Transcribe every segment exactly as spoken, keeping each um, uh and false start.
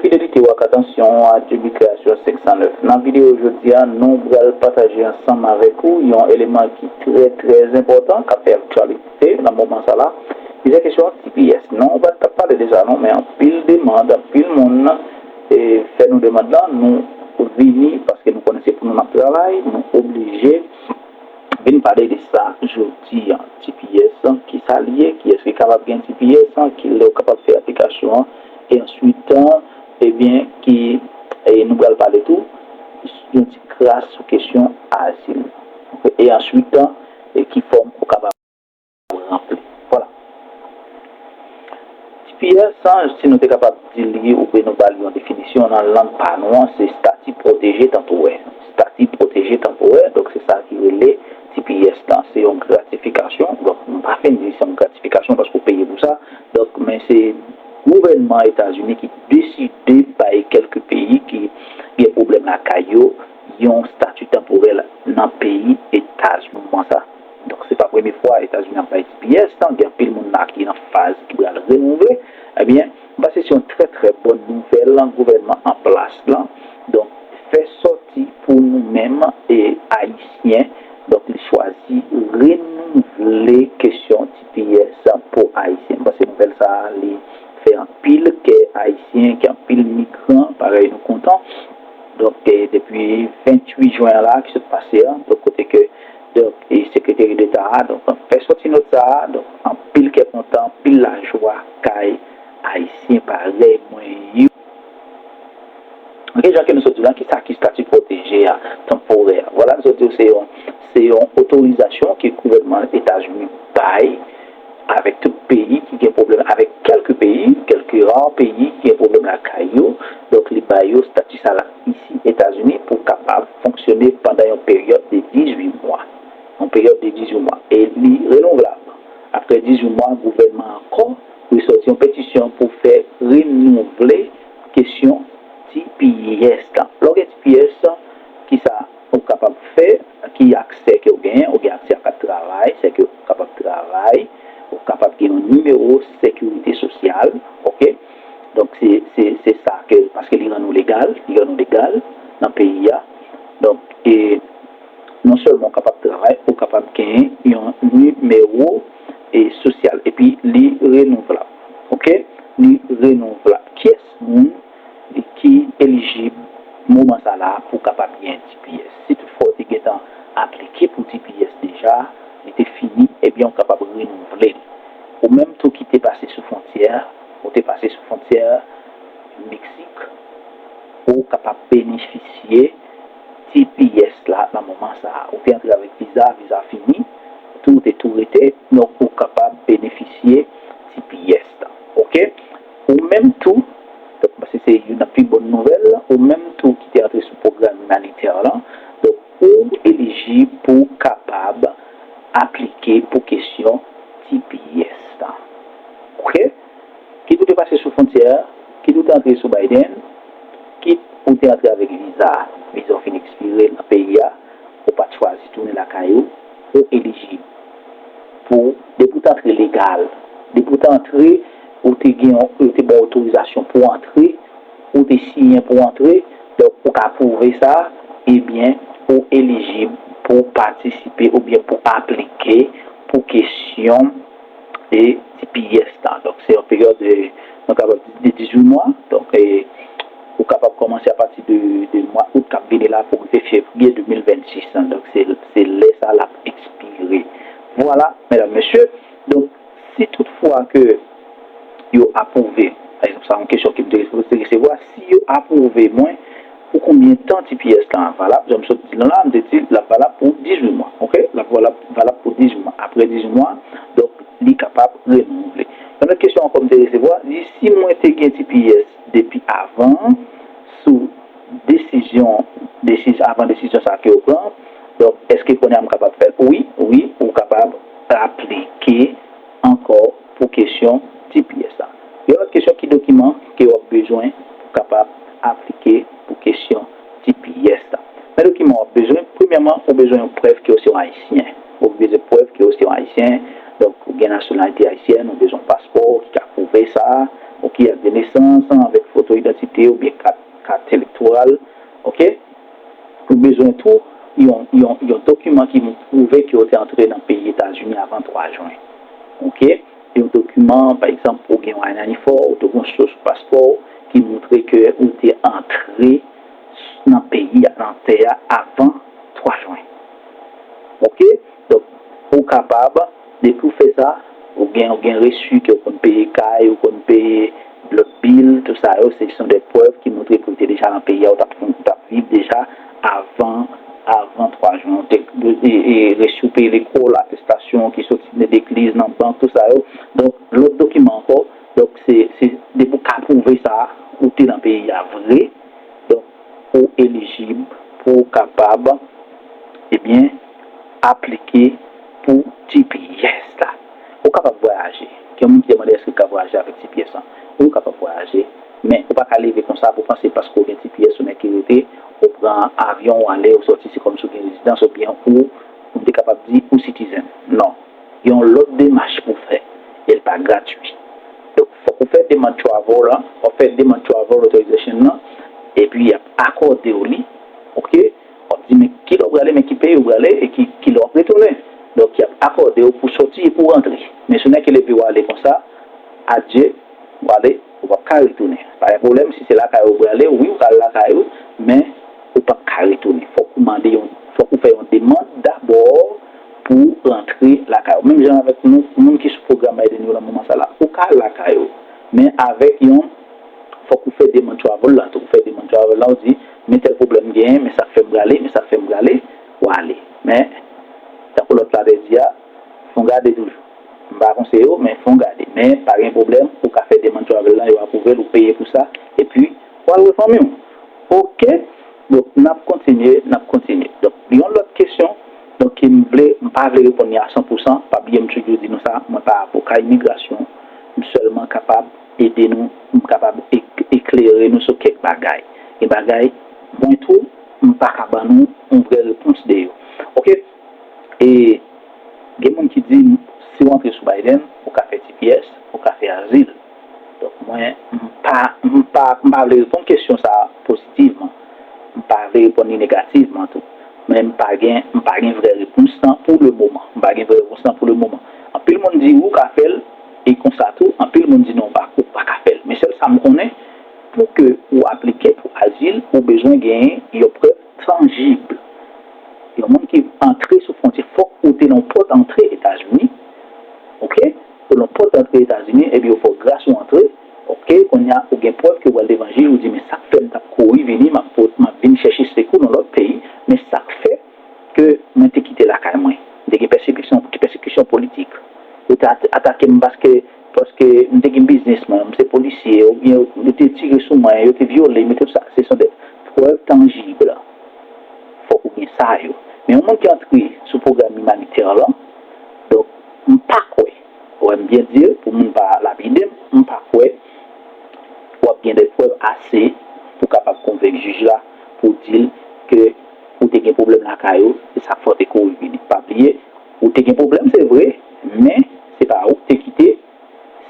Fidelite w ak atansyon a Juby Création senk san nèf. Nan videyo jodi a, nou pral pataje ansanm avèk ou yon eleman ki trè, trè enpòtan, k ap fè aktyalite nan moman sa la. Li se kesyon T P S. Non, ou pa t ap pale de sa non, men anpil demann, anpil moun, e, fè nou demann lan, nou vini, paske nou konnen se pou nou n ap travay, nou oblije vin pale de sa jodi a. T P S, kisa l ye, kiyès ki kapab gen T P S, ki lè w kapab fè aplikasyon an, e answit, ebyen, ki, e nou pral pale tou yon ti kras sou kesyon azil. E answit, e ki fòm ou kapab ranpli. Vwala. T P S, si nou te kapab di li oubyen nou ba li yon definisyon nan lang pa nou an, se stati pwoteje tanporè. Stati pwoteje tanporè, donk se sa ki rele T P S lan. Se yon gratifikasyon, donk m pa fin di se yon gratifikasyon paske w peye pou sa. Donk, men se gouvènman Etazini ki deside bay kèlke peyi ki gen pwoblèm lakay yo yon stati tanporè nan peyi Etazini sa. Donk, se pa premye fwa Etazini ap bay T P S lan, gen anpil moun la ki nan faz ki pral renouvle. Ebyen, m panse se yon trè, trè bòn nouvèl gouvènman an plas lan. Donk, fè sòti pou nou menm e Ayisyen. Donk, li chwazi renouvle kesyon T P S pou Ayisyen. M panse nouvèl sa a, li fè anpil kè Ayisyen, kè anpil migran, parèy nou kontan. Donk, e, depi venntuit jen an la, ki sot pase an, donk, kote ke, donk, e, Sekreteri Deta a, donk, fè sòti nòt sa a, donk, anpil kè kontan, anpil lajwa kay Ayisyen parèy mwen yo. Ok, jan ke nou sot di w la, kisa ki stati pwoteje a, tanporè a? Vwala, nou sot di w se yon, se yon otorizasyon ke gouvènman Etazini bay avèk tout peyi ki gen pwoblèm, avèk kèlke peyi, kèlke ra peyi ki gen pwoblèm lakay yo. Donk, li ba yo stati sa la isi Etazini pou kapab fonksyone pandan yon peryòd de dizuit mwa. Yon peryòd de dizuit mwa. E li renouvlab. Apre dizuit mwa, gouvènman ankò resòti yon petisyon pou fè renouvle kesyon T P S lan. Lè w gen T P S, kisa ou kapab fè, ki aksè ke w genyen, ou gen aksè a kat travay, sèke ou kapab travay, ou kapab gen yon nimewo sekirite sosyal, ok? Donk, se, se, se sa ke, paske li rann ou legal, li rann ou legal nan peyi a. Donk, e, non sèlman ou kapab travay, ou kapab gen yon nimewo, e, sosyal, epi li renouvlab, ok? Li renouvlab. Kiyès moun ki elijib moman sa la pou kapab gen T P S? Si toutfwa w te gentan aplike pou T P S deja, li te fini, ebyen, ou kapab renouvle l. Ou menm tou ki te pase sou fwontyè, ou te pase sou fwontyè Meksik, ou kapab benefisye T P S la nan moman sa a. Ou te antre avèk viza, viza fini, tou te tou rete, donk ou kapab benefisye T P S la. Ok? Ou menm tou, donk, paske se youn nan pi bòn nouvèl, ou menm tou ki te antre sou pwogram imanitè lan, donk, ou elijib pou w kapab aplike pou kesyon T P S la. Ok? Kit ou te pase sou fwontyè a, kit ou te antre sou Biden, kit ou te antre avèk viza, viza w fin ekspire nan peyi a, ou pa t chwazi tounen lakay ou, ou elijib pou, depi w te antre legal, depi w te antre, ou te gen, yo te ba w otorizasyon pou w antre, ou te siyen pou w antre, donk ou ka pwouve sa, ebyen, ou elijib pou w patisipe oubyen pou w aplike pou kesyon e T P S la. Donk, se yon peryòd, e, nou kapab di de dizuit mwa. Donk, e, ou kapab kòmanse apati de, de mwa out k ap vini la pou rive fevriye de mil vennsis lan. Donk, se, se lè sa l ap ekspire. Vwala, medam, mesye. Donk, si toutfwa ke yo apwouve, pa egzanp, sa yon kesyon ke m te resevwa, si yo apwouve mwen, pou konbyen tan T P S lan ap valab? Jan m sot di l la, m te di l ap valab pou dizuit mwa. Ok? L ap valab, valab pou dizuit mwa. Apre dizuit mwa, donk, li kapab renouvle. Yon lòt kesyon ankò m te resevwa, li di si mwen te gen T P S depi avan, sou desizyon, desiz-, avan desizyon sa ke yo pran, donk, èske kounye a m kapab fè l? Wi, wi, ou kapab aplike ankò pou kesyon T P S la. Yon lòt kesyon, ki dokiman ke w ap bezwen pou kapab aplike pou kesyon T P S la? Men dokiman w ap bezwen, premyèman, ou bezwen yon prèv ke w se yon Ayisyen. Ou bezwen prèv ke w se yon Ayisyen, donk ou gen nasyonalite ayisyèn, ou bezwen yon paspò ki ka pwouve sa, ok, ak de nesans, avèk foto idantite oubyen kat, kat elektoral, oke? Ou bezwen tou yon, yon, yon dokiman ki pwouve ke w te antre nan peyi Etazini avan twa jen. Oke? Yon dokiman, pa egzanp, ou gen yon I ninety-four, ou te gen yon sou paspò w ki montre ke ou te antre nan peyi a, nan tè a, avan twa jen. Oke? Donk, ou kapab, depi w fè sa, ou gen, ou gen resi ke w konn peye kay, ou konn peye lòt bil, tout sa yo, se, se de prèv ki montre ke w te deja nan peyi a, ou t ap, ou t ap viv deja avan, avan twa jen. Ou te, e, e, resi w peye lekòl, atestasyon ki soti nan legliz, nan bank, tout sa yo. Donk, lòt dokiman ankò, donk, se, se, depi w ka pwouve sa, ou te nan peyi a vre, donk, ou elijib pou w kapab, ebyen, aplike pou T P S la. Ou kapab vwayaje. Gen moun ki te mande èske w ka vwayaje avèk T P S lan. Wi, ou kapab vwayaje, men ou pa ka leve konsa pou w panse paske w gen T P S ou nèk ki rete, ou pran avyon, ou ale, ou sòti, se kòmsi w gen rezidans, oubyen ou, ou te kapab di, ou citizen. Non. Gen yon lòt demach pou w fè, e l pa gratui. Donk, fòk ou fè demann travel lan, w ap fè demann travel authorization lan, epi y ap akòde w li, oke? W ap di, men ki lè w prale, men ki peyi w prale, e ki, ki lè w ap retounen. Donk, y ap akòde w pou sòti e pou rantre. Men si w nèk leve w ale konsa, adye, w ale, ou p ap ka retounen. Pa gen pwoblèm, si se lakay ou prale, wi, ou ka al lakay ou, men ou p ap ka retounen. Fòk ou mande yon, fòk ou fè yon demann dabò pou rantre lakay ou. Menm jan avèk nou, moun ki sou pwogram Biden yo nan moman sa la, ou ka al lakay ou, men avèk yon, fòk ou fè demann travel lan tou. Ou fè demann travel lan, ou di, men tèl pwoblèm m genyen, men sa k fè m prale, men sa k fè m prale, ou ale. Men, tankou lòt la te di a, fè w gade toujou. M pa konseye w, men fè w gade. Men, pa gen pwoblèm, ou ka fè demann travel lan, yo apwouve l, ou peye pou sa, epi, ou al wè fanmi w. Oke? Donk, n ap kontinye, n ap kontinye. Donk, yon lòt kesyon, donk, ke m vle, m pa vle reponn li a san pou san, pa bliye m toujou di nou sa, mwen pa avoka imigrasyon, m sèlman kapab ede nou, m kapab ek-, eklere nou sou kèk bagay. Gen bagay, mwen tou, m pa ka ban nou yon vrè repons de yo. Oke? E gen moun ki di, si w antre sou Biden, ou ka fè T P S, ou ka fè azil. Donk, mwen, m pa, m pa, m pa vle reponn kesyon sa a pozitivman. M pa vle reponn li negativman tou. Men m pa gen, m pa gen vrè repons lan pou le moman. M pa gen vrè repons lan pou le moman. Anpil moun di ou ka fè l, e konsa tou, anpil moun di non, ou pa, ou pa ka fè l. Men sèl sa m konnen, pou ke ou aplike pou azil, ou bezwen genyen yon prèv tanjib. Yon moun ki antre sou fwontyè, fòk ou te nan pòt antre Etazini, oke? Ou nan pòt antre Etazini, epi yo fè w gras ou antre, oke? Kounye a, ou gen prèv ke w al devan jij, ou di, men sa k fè m t ap kouri vini, m ap pot-, m ap vin chèche sekou nan lòt peyi, men sa k fè ke mwen te kite lakay mwen. M te gen pèsekisyon, pèsekisyon politik. Yo te at-, atake m paske, paske m te gen biznis mwen, m se polisye, oubyen yo te tire sou mwen, yo te vyole m, e tout sa. Se sont des preuves tangibles. Fòk ou gen sa yo. Men yon moun ki antre sou pwogram imanitè lan, donk, m pa kwè, wè m byen di l, pou moun pa lapide m, m pa kwè w ap gen de prèv ase pou kapab konvenk jij la, pou di l ke ou te gen pwoblèm lakay ou, se sa k fè w te kouri vini. Pa bliye, ou te gen pwoblèm, se vre, men se pa ou ki te kite,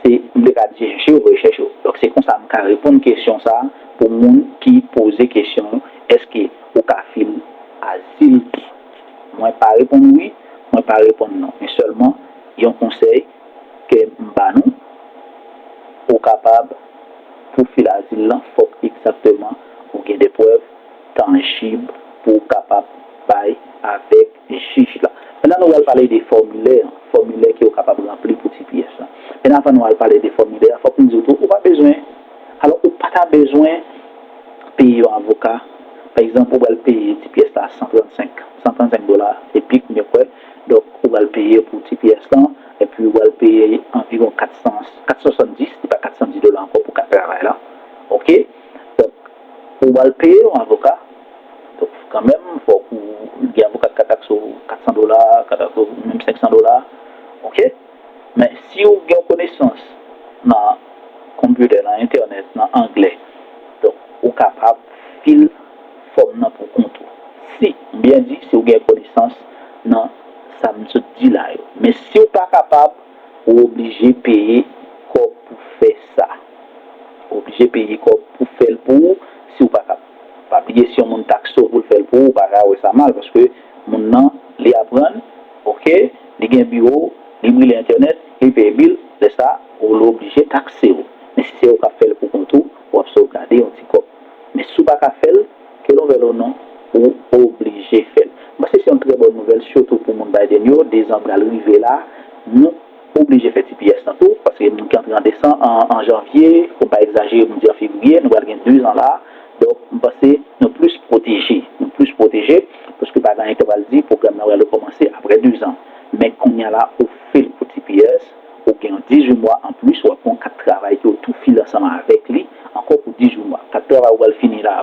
se, m te ka di se chèche yo, vre chèche yo. Donk, se konsa m ka reponn kesyon sa a pou moun ki poze kesyon, èske ou ka fil azil? Mwen pa reponn wi, mwen pa reponn non. Men sèlman, yon konsèy ke m ba nou, ou kapab, pou fil azil lan, fòk egzakteman ou gen de prèv tanjib pou w kapab bay avèk jij la. Mentnan, nou pral pale de fòmilè, fòmilè ke w kapab ranpli pou T P S lan. Men avan nou al pale de fòmilè a, fòk m di w tou, ou pa bezwen, alò, ou pa ta bezwen peye yon avoka. Pa egzanp, ou pral peye T P S la san trannsenk, san trannsenk dola, e pi kounye kwè. Donk, ou pral peye pou T P S lan, epi ou pral peye anviwon kat san, kat san swasanndis, se pa kat san dis dola ankò pou kat travay la. Oke? Donk, ou pral peye yon avoka. Donk, kanmenm, fòk ou gen avoka k ka takse w kat san dola, ka takse w menm senk san dola. Oke? Men si w gen yon konesans nan konpitè, nan entènèt, nan anglè, donk, ou kapab fil fòm nan pou kont ou. Si, m byen di, si w gen konesans nan sa m sot di la yo. Men si w pa kapab, ou oblije peye kòb pou fè sa. Ou oblije oblije peye kòb pou fè l pou ou si w pa kab. Pa bliye, si yon moun takse w pou l fè l pou ou, ou pa ka wè sa mal, paske moun nan, li aprann, oke, li gen biwo, li brile entènèt, li peye bil, lè sa, ou oblije takse w. Men si se ou k ap fè l pou kont ou, w ap sovgade yon ti kòb. Men si w pa ka fè l, ke l ouvè l ou non, ou oblije fè l. Mwen panse se yon trè bòn nouvèl, sitou pou moun Biden yo, dezan pral rive la, nou oblije fè T P S lan tou, paske moun ki antre an desanm, an, an janvye, pou m pa egzajere, pou m di an fevriye, nou pral gen dezan la. Donk, mwen panse nou plis pwoteje. Nou plis pwoteje, paske pa gen anyen ki pral di pwogram nan pral rekòmanse apre dezan. Men kounye a la, ou fil pou T P S, ou gen yon dizuit mwa anplis, w ap gen yon kat travay ke w tou fil ansanm avèk li, ankò pou dizuit mwa. Kat travay ou pral fini la,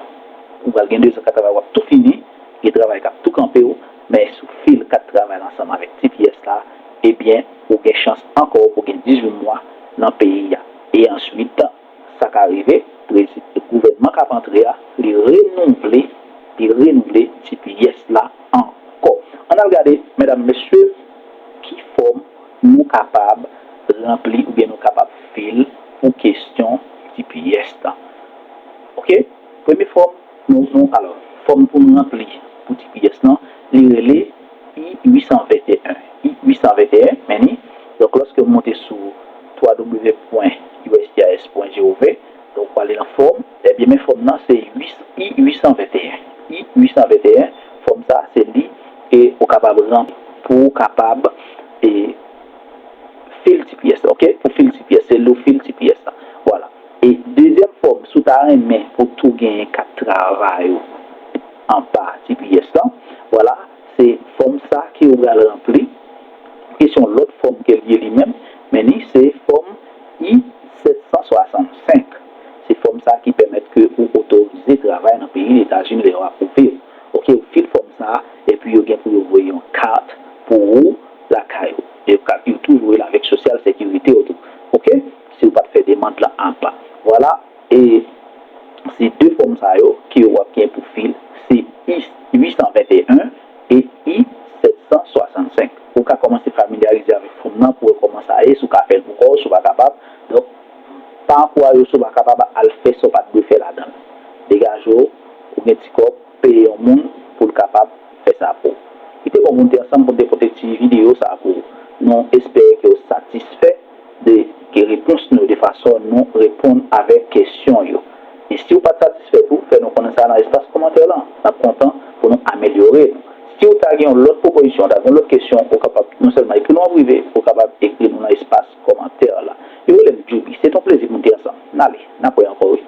ou pral gen dezan kat travay, w ap tou fini, gen travay k ap tou kanpe w, men si w fil kat travay la ansanm avèk T P S la, ebyen, ou gen chans ankò pou gen dizuit mwa nan peyi a. E answit, sa ka rive, prezi-, gouvènman k ap antre a, li renouvle, li renouvle T P S la ankò. Ann al gade, medam, mesye, ki fòm nou kapab ranpli oubyen nou kapab fil pou kesyon T P S la. Oke? Premye fòm, nou, nou, alò, fòm pou nou ranpli pou T P S lan, li rele I uit san venteyen. I uit san venteyen, men ni. Donk, lòske w monte sou twa w pwen U S C I S pwen gov, donk, w ale nan fòm, ebyen, men fòm nan, se uit, I uit san venteyen. I uit san venteyen, fòm sa, se li, e ou kapab ranpli pou ou kapab, e, fil T P S, oke? Pou fil T P S, se li w fil T P S la. Vwala. E dezyèm fòm, si w ta renmen pou tou genyen kat travay ou anba T P S lan, vwala, se fòm sa ke ou pral ranpli. Kesyon lòt fòm ke l ye li menm, men ni se fòm I sèt san swasannsenk. Se fòm sa ki pèmèt ke ou otorize travay nan peyi Etazini lè yo apwouve w. Oke, ou fil fòm sa, epi yo gen pou yo voye yon kat pou ou lakay ou. E kat, yo tou voye l avèk Sosyal Sekirite yo tou. Oke? Si ou pa t fè demann lan apa. Vwala, e se de fòm sa yo ke w ap gen pou fil, se I uit san venteyen e I sèt san swasannsenk. Ou ka kòmanse familyarize avèk fòm nan pou wè kòman sa ye, si w ka fè l pou kò w, si w pa kapab. Donk, pa ankouraje w, si w pa kapab, al fè sa w pa t dwe fè ladan l. Degaje w, ou gen ti kòb, peye yon moun pou l kapab fè sa pou ou. Li te bon pou n te ansanm, pou n te pote ti videyo sa pou ou. Nou espere ke w satisfè de, de repons nou, de fason nou reponn avèk kesyon yo. E si w pa t satisfè tou, fè nou konnen sa nan espas kòmantè lan. N ap kontan pou nou amelyore nou. Si w ta gen yon lòt pwopozisyon, w ta gen yon lòt kesyon, ou kapab non sèlman ekri nou an prive, ou kapab ekri nou nan espas kòmantè la. Yo rele m Djoubi. Se t on plezi pou n te ansanm. N ale. N ap wè ankò, wi.